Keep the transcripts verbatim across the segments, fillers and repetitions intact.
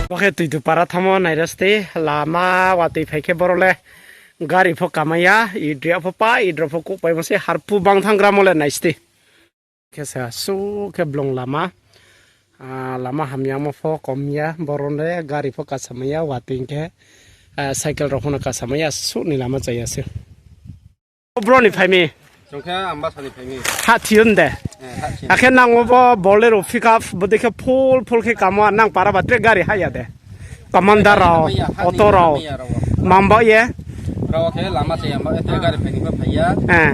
Bo khe Tuidupara thanngmo naira sdi, lama watoi phai khe boro le gari pho kamai ya, idria pho pa, idro pho kouhpaimo se harpu bang thannggramo le nai sdi. Khe se asuh khe blong lama, ah, lama hamyamo pho kom ya, boro le gari pho kasamai ya, watoi khe, ah, cycle rao pho no kasamai ya, asuh ni lama chaya se. Bro ni phai mi? Chung khe Ambasa ni phai mi. Ha thiyun de. Eh, ha thiyun. Akhe nang bo Bolero pickup bodei khe full full khe kamo, nang para ba tre gari hah ya de? Commander rao, auto rao. Mamba ye? Rao khe lama chaya ba, tre gari phai ni pho phai ya. Eh.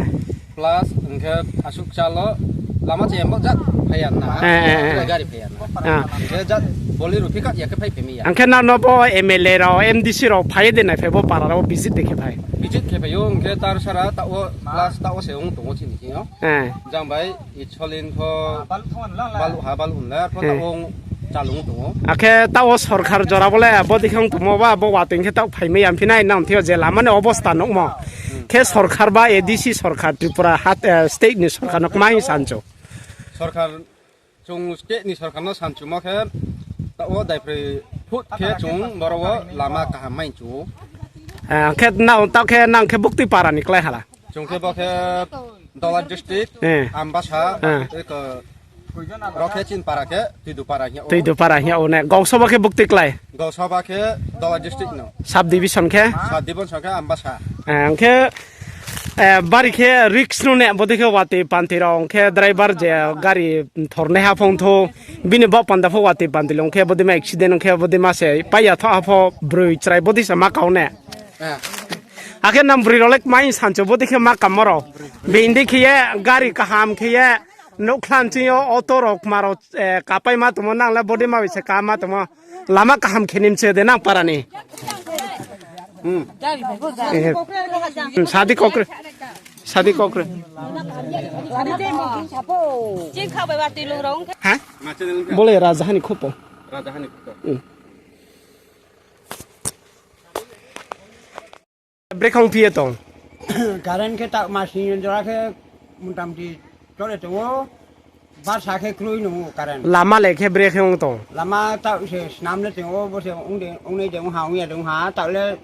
Plus, hing khe asuk chalo, lama chaya ba jat phai ya na. Eh, eh, eh. Tre gari phai ya na. Ah. Hing khe jat Bolero pickup ya khe phai phai mi ya. Ang khe nang no bo M L A rao, M D C rao phai de nai phai bo para rao visit de khe phai? Visit khe phai yo, hing khe tar sara taoh wo, plus taoh wo se ong tong ou chini thing yo. Eh. Jang bai, Itsolin pho, baluh ha, baluh hna, pho taoh wo chalung tong ou. Akhe taoh wo sorkar jora bo le bodei khe ong tongmo ba, bo watoi khe taoh phaimai ya phi nai nang thing yo je lama ni obosta nuhmo. Khe sorkar ba A D C sorkar, Tripura hat, eh, state ni sorkar no kma hing sanchu? Sorkar, chung state ni sorkar no sanchumo khe, taoh wo daiphri phut khe chung boro wo lama kaham mai chu. Eh, khe nang taoh khe nang khe buktui para ni klái hala? Chung khe bo khe Dola district, eh, Ambasa, eh, eko, ro khe chini para khe Tuidupara hing ya ou. Tuidupara hing ya ou ne. Gausoba khe buktui klái? Gausoba khe Dola district no. Sub division khe? Sub division khe Ambasa. Eh, hing khe, eh, bari khe risk no ne, bodei khe watoi pantoi rao, hing khe driver je gari thornai ha phongthou, bini baoh panda pho watoi pantoi le, hing khe bodei ma accident, hing khe bodei ma se pai ya tho ha pho broi chrai bodei se ma kau ne. Eh. Akhe nang broi rao le kma hing sanchu bodei khe ma kammo rao? Bini dei khe ye gari kaham khe ye, nouhkhla nching yo auto rao kma rao, eh, kapai ma tongmo, nang le bodei ma bai se ka ma tongmo. Lama kaham khe ni mche de nang para ni. Hmm. Eh, hmm, sadi kokre. Sadi kokre. Ha? Bo le Rajaha ni khupo. Hmm. Brekhe ong phi ye tong? Current khe taoh masing jora khe motamuti chole tong ou. Barsa khe kroi nung ou current. Lama le khe brekhe ong tong? Lama taoh se snam le tong ou, bo se ong de, ong nai de, ong ha, ong ya de, ong ha, taoh le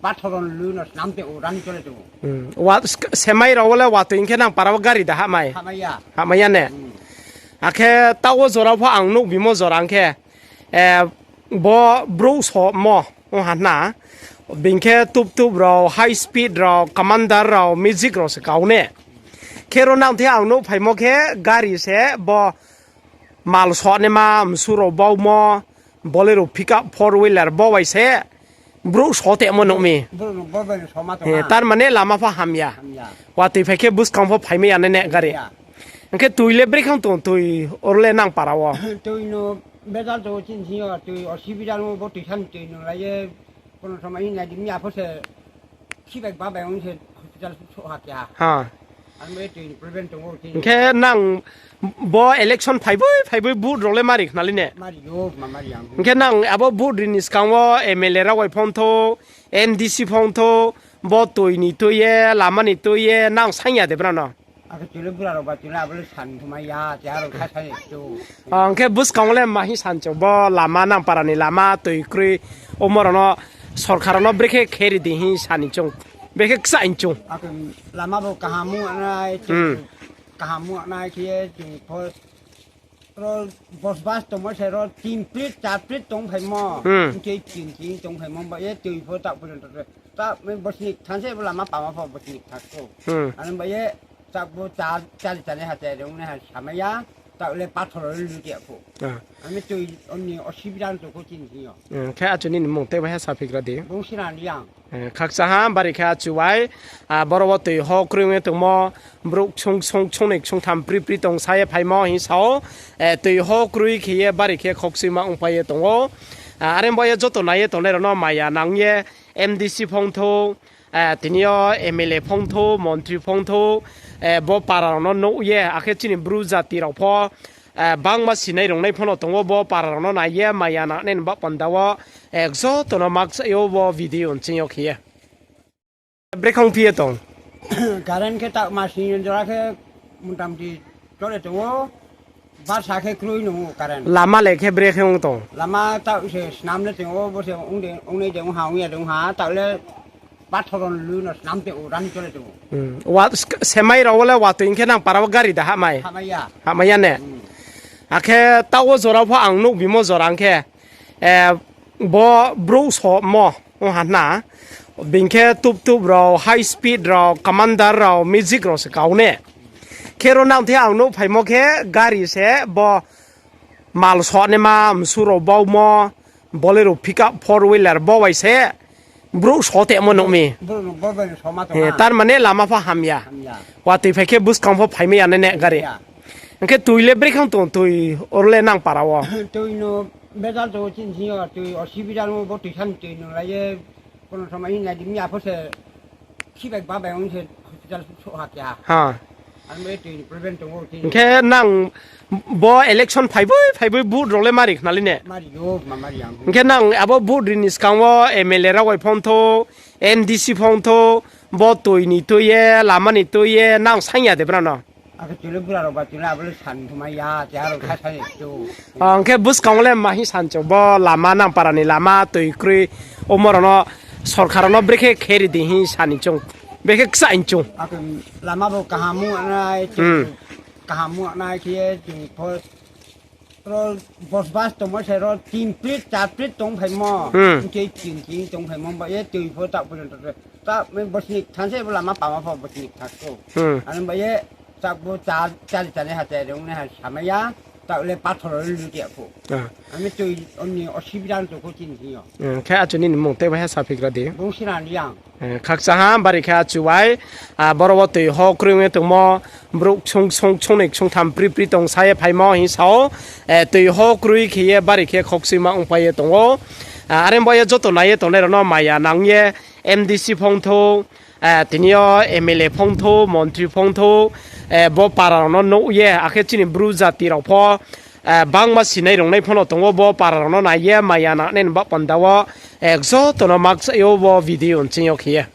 pathor no lu no snam tong ou, rani chole tong ou. Hmm. Wa, sk-, semai rao le watoi hing khe nang para wo gari da hahmai? Hahmai ya. Hahmai ya ne? Hmm. Akhe taoh wo jora pho ang nuh bimo jora hing khe, eh, bo brouh somo. Ong ha na, bini khe tup tup rao, high speed rao, commander rao, magic rao se kau ne. Khe ro nang the ang nuh phaimo khe gari se bo mal soh naima, msu rao baumo, Bolero pickup four wheeler bo bai se brouh so temo nuh mi. Brouh no bo bai no so ma tong ha. Tar mane lama pho hamya. Hamya. Watoi phai khe buskang pho phaimai ya nai ne gari. Ya. Hing khe tui le brekhe ong tong, tui oro le nang para wo? Tui no bejal tong ou chini thing yo, tui osubida no bo tui san tui no lai ye, kono somoi hing nai di mi apho se, sibai ba bai ong se hospital souh ha khe ha. Ha. Ang bo tui ni problem tong ou chini. Hing khe nang bo election phaiboi, phaiboi vote rao le mari khna li ne? Mari ou, ma mari ang. Hing khe nang abo vote ri ni skang wo M L A rao bai phongthou, M D C phongthou, bo tui ni tui ye, lama ni tui ye, nang saing ya de brao no? Akhe tui le bura rao ba tui le abo le san thumai ya, keha rao sa sa ni chu. Ang khe buskang le ma hing san chu, bo lama nang para ni lama tui kroi, omo rao no sorkar rao no brekhe khe ri di hing sa ni chung, brekhe kcha hing chung. Akhe lama bo kaham ong nai, hmm, kaham ong nai khe ye chung pho ro bosbas tongmo se ro tin prit, char prit tong phaimo. Hmm. Hing khe tin tin tong phaimo ba ye tui pho taoh porjonto se. Taoh bosni thanng se bo lama pama pho bosni thanng kho. Hmm. Ano ba ye taoh bo char, chari chari ha chari ong nai ha samai ya. Taoh le pathor le lu ya kho. Ah. Ano tui oni osubida tong kho chini thing yo. Hmm, khe achu nini mung tei bai ha saphigra di. Bung Sina Reang. Eh, khakcha ha, bari khe achu bai, ah, boro wo tui ho kroi ong ye tongmo, brouh ksung, ksung, ksung ni ksung tham pri pri tong sa ye phaimo hing sa ou, eh, tui ho kroi khe ye bari khe khokchuima ongpai ye tong ou. Ah, are bo ye joto nai ye tongnai rao no maya nang ye M D C phongthou, eh, tini yo M L A phongthou, montri phongthou, eh, bo para rao no nuh ye, akhe chini Bru jati rao pho, eh, bangma sinai rungnai pho no tong ou, bo para rao no nai ye maya nang nai ni ba panda wo, eh, joto no makcha yo bo video nching yo khe ye. Brekhe ong phi ye tong? Current khe taoh masing jora khe motamuti chole tong ou. Barsa khe kroi nung o current. Lama le khe bre khe ong tong? Lama taoh se snam le tong o, bo se ong de, ong nai de, ong ha, ong ya de, ong ha, taoh le pathor no lu no snam te o, rani chole tong o. Hmm. Wa, sk-, semai rao le watoi hing khe nang para wo gari da hahmai? Hahmai ya. Hahmai ya ne? Hmm. Akhe taoh wo jora pho ang nuh bimo jora hing khe, eh, bo brouh somo ong ha na. Bing khe tup tup rao, high speed rao, commander rao, magic rao se kau ne. Khe ro nang the ang nuh phaimo khe gari se bo mal sonaima, msu rao baumo, Bolero pickup four wheeler bo bai se brouh so temo nuh mi. Brouh no bo bai no soma tong ha. Tar mane lama pho hamya. Hamya. Watoi phai khe buskang pho phaimai ya nai ne gari. Ya. Hing khe tui le brekhe ong tong, tui oro le nang para wo? Tui no bejal tong o chini sing yo, tui osubida no bo tui san tui no lai ye, kono somoi hing nai di mi apho se, khibai babai ong se hospital souh ha khe ha. Ha. Ang bo ye tui ni problem tong o chini. Hing khe nang bo election phaiboi phaiboi vote rao le mari khna le ne? Mari yo, ma mari ang. Hing khe nang abo vote ri ni skang wo M L A rao bai phone thou, M D C phone thou, bo tui ni tui ye, lama ni tui ye, nang saing ya de brao no? Akhe tui le bura rao ba tui le abo le san thumai ya, te aro sa sa ni tu. Ang khe buskang le ma hing san chu, bo lama nang para ni lama tui kroi, omo rao no sorkar rao no brekhe khe ri di hing sani chung, brekhe kchaih chung. Akhe lama bo kaham ong nai, Hmm. kaham ong nai khe ye chung pho ro bosbas tongmo se ro tin plit, char plit tong phaimo. Hmm. Hing khe tin tin tong phaimo, ba ye tui pho taoh porjonto se. Taoh mi bosni thanng se bo lama pama pho bosni thanng kho. Hmm. Ano ba ye taoh bo char, chari chari ha chari ong nai ha samai ya, taoh le pathor ro lu ya kho. Ah. Ami tui omni osubida tong kho chini sing yo. Hmm, khe achu nini mung tei bai ha saphigra di. Bung Sinani Reang. Eh, khakcha ha, bari khe achu bai, ah, boro wo tui ho kroi ong ye tongmo, brouh ksung, ksung, ksung ni ksung tham pri pri tong sa ye phaimo hing sa ou, eh, tui ho kroi khe ye bari khe khoukchuima ongpai ye tong ou. Ah, are bo ye joto nai ye tongnai rao no maya nang ye M D C phone thou, ah, tini yo M L A phone thou, montri phone thou, eh, bo para rao no nuh ye, akhe chini Bru jati rao pho, ah, bangma sinai rungnai pho no tong ou, bo para rao no nai ye maya nangnai ni ba panda wo, eh, joto no makchaih ou bo video nching yo khe ye.